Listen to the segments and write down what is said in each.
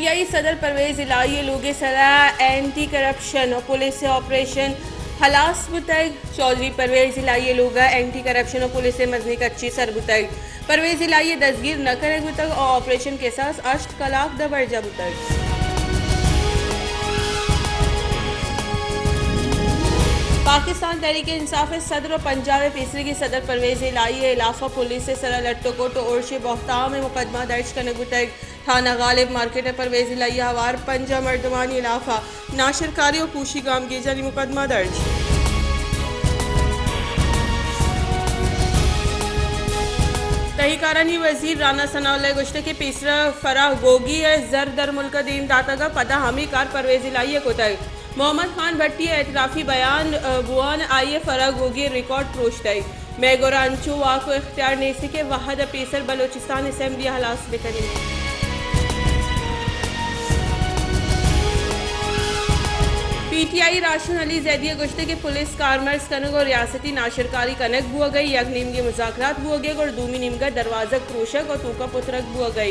P T I صدر پرویز الہی ءِ لوگ ءِ سرا اینٹی کرپشن ءُ پولیس ءِ آپریشن ہلاس بوتگ۔ چوہدری پرویز الہی ءِ لوگ ءَ اینٹی کرپشن ءُ پولیس ءِ مزنیں کچے سر بوتگ۔ پرویز الہی ءَ دزگیر نہ کنگ بوتگ ءُ آپریشن کساس ہشت کلاک ءَ برجاہ بوتگ۔ پاکستان تحریک انصاف ءِ صدر ءُ پنجاب ءِ پیسریگیں صدر پرویز الہی ءِ ہلاف ءَ پولیس ءِ سرا لٹ ءُ کٹ ءُ ارش ءِ بہتام ءِ مقدمہ درج کنگ بوتگ۔ تھانہ غالب مارکیٹ ءَ پرویز الہی ءَ ہوار پنجاہ مردمانی ہلاف ءَ ناشرکاری ءُ کوشی گامگیجانی مقدمہ درج۔ تہی کارانی وزیر رانا ثناء اللہ ءَ گوشتگ کہ پیسرا فرح گوگی ءَ زر در ملک ءَ دیم داتگ ءُ پدا ہمے کار پرویز الہی ءَ کتگ۔ محمد خان بھٹی ءِ اعترافی بیان، ءَ، بوان ءَ آئی ءَ فرح گوگی ءِ ریکارڈ پروشتگ۔ مئے گورا انچو واک ءُ اختیار نیست کہ وھد ءَ پیسر بلوچستان اسمبلی ءَ ہلاس بکنیں۔ پی ٹی آئی ءِ راہشون علی زیدی ءَ گوشتگ کہ پولیس کارمرز کنگ ءُ ریاستی ناشرکاری کنگ بوگ ءَ، یک نیمگے مذاکرات بوگ ءَ گڑا دومی نیمگ ءَ دروازگ پروشگ ءُ توکا پترگ بوگ ءَ۔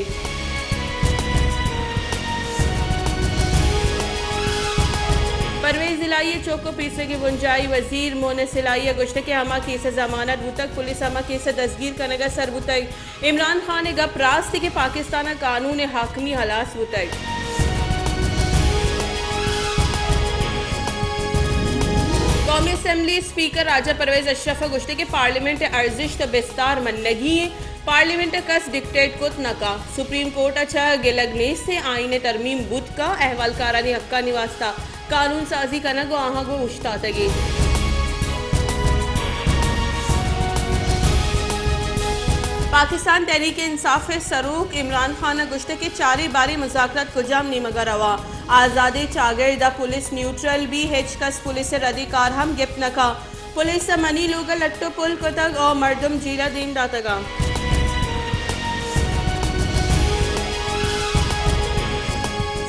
پرویز الہی ءِ چک ءُ پیسریگیں بنجاہی وزیر مونس الہی ءَ گوشتگ کہ ہما کیس ءِ ضمانت بوتگ، پولیس ہما کیس ءِ دزگیر کنگ ءَ سر بوتگ۔ عمران خان ءِ گپ راست کہ پاکستان ءَ قانون ءِ حاکمی ہلاس بوتگ۔ قومی اسمبلی اسپیکر راجہ پرویز اشرف ءَ گوشتگ کہ پارلیمنٹ ءِ ارزشت ءُ بستار منگی ایں، پارلیمنٹ ءَ کس ڈکٹیٹ کت نہ کن، سپریم کورٹ ءَ چہ گلگ نیست ایں، آئین ءِ ترمیم بوت کن، احوالکارانی حقانی واستا قانون سازی کنگ ءُ آہاں گوں اوشتاتگ ایں۔ پاکستان تحریک انصاف ءِ سروک عمران خان ءَ گوشتگ کہ چاریں باریں مذاکرات کجام نیمگ ءَ رواں، آزادیں چاگرد ءَ پولیس نیوٹرل بی، ہچ کس پولیس ءِ ردیں کار ہم گپت نہ کن۔ پولیس ءَ منی لوگ ءَ لٹ ءُ پل کتگ ءُ مردم جیل ءَ دیم داتگ اَنت۔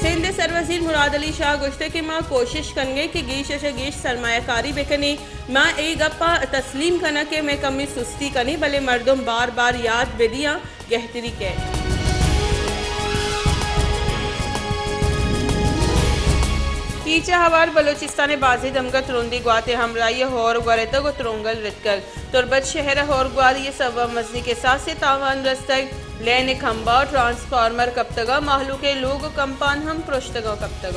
سندھ ءِ سروزیر مراد علی شاہ ءَ گوشتگ کہ ما کوشش کنگ ءَ ایں کہ گیش ءَ چہ گیش سرمایہ کاری بہ کنیں۔ ما اے گپ ءَ تسلیم کنگ ءَ ایں کہ مئے کمے سستی کنیں، بلے مردم بار بار یات بہ دیاں گہتری کئے۔ کیچ ءَ ہوار بلوچستان ءِ بازیں دمگ ءَ ترندیں گوات ءِ ہمراہی ءَ ہور گورتگ ءُ ترونگل رتکگ۔ تربت شہر ءَ ہور گواری ءِ سبب ءَ مزنیں کساسے ءِ تاوان رستگ۔ لین ءِ کمبا ءُ ٹرانسفارمر کپتگ ءُ مہلوک ءِ لوگ ءُ کمپان ہم پرشتگ ءُ کپتگ۔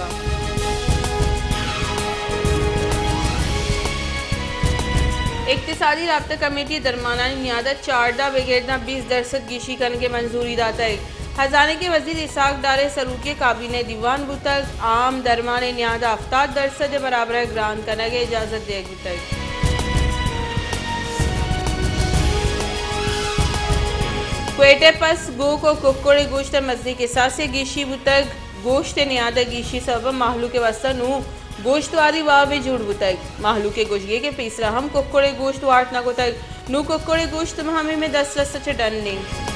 اقتصادی رابطہ کمیٹی ءَ درمانانی نیاد ءَ چاردہ بگر داں بیست درسد گیشی کنگ ءِ منظوری داتگ۔ ہزانگ ءِ وزیر اسحاق ڈار ءِ سروکی ءَ کابینہ ءِ دیوان بوتگ، عام درمان ءِ نیاد ءَ ہفتاد درسد ءِ برابر ءَ گران کنگ ءِ اجازت دیگ بوتگ۔ کوئٹہ ءَ پس گوک ءُ ککڑ ءِ گوشت ءِ مزنیں کساسے ءَ گیشی بوتگ۔ گوشت ءِ نیاد ءِ گیشی ءِ سبب ءَ مہلوک ءِ واستہ نوں گوشتواری وابے جوڑ بوتگ۔ مہلوک ءِ گوشگ ءَ کہ پیسرا ہم ککڑ ءِ گوشت وارت نہ کتگ، نوں ککڑ ءِ گوشت ہم ہمے مئے دسترس ءَ چہ ڈن اِنت۔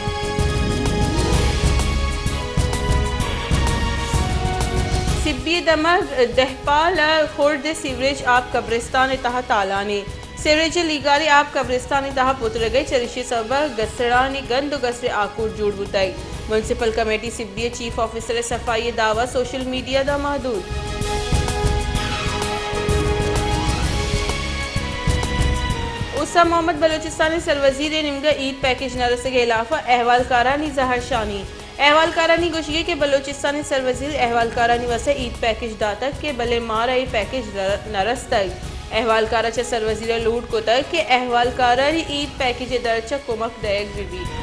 سبی ءِ دمگ دہپال ءَ خرد ءِ سیوریج آپ قبرستان ءِ تہا تالان اِنت۔ سیوریج ءِ لیگار ءِ آپ قبرستان ءِ تہا پترگ ءَ، چریشی ءِ سبب ءَ گسڑانی گند ءُ گسر ءِ آکوٹ جوڑ بوتگ۔ میونسپل کمیٹی سبی ءِ چیف آفیسر ءِ صفائی ءِ دعوی سوشل میڈیا ءَ داں محدود۔ اوستا محمد بلوچستان ءِ سروزیر ءِ نیمگ ءَ عید پیکج نہ رسگ ءِ ہلاف ءَ احوالکارانی زہرشانی۔ احوالکارانی گوشگ ءَ کہ بلوچستان ءِ سروزیر ءَ احوالکارانی واستہ عید پیکج داتگ کہ بلے مارا اے پیکج ر-، نہ رستگ۔ احوالکار ءَ چہ سروزیر ءَ لوٹ کتگ کہ احوالکارانی عید پیکج ءِ درچ ءَ کمک دئیگ بہ بیت۔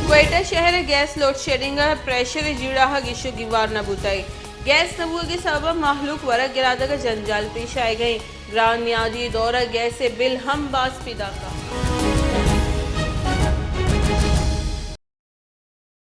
کوئٹہ شہر ءِ گیس لوڈ شیڈنگ ءَ پریشر ءِ جیڑہ ءَ گیش ءُ گیوار نہ بوتگ۔ گیس نہ بوگ ءِ سبب ءَ مہلوک ورگ گرادگ ءَ جنجال پیش آیگ ءَ اِنت۔ گران نیادی ءِ دور ءَ گیس ءِ بل ہم باز پیداک اَنت۔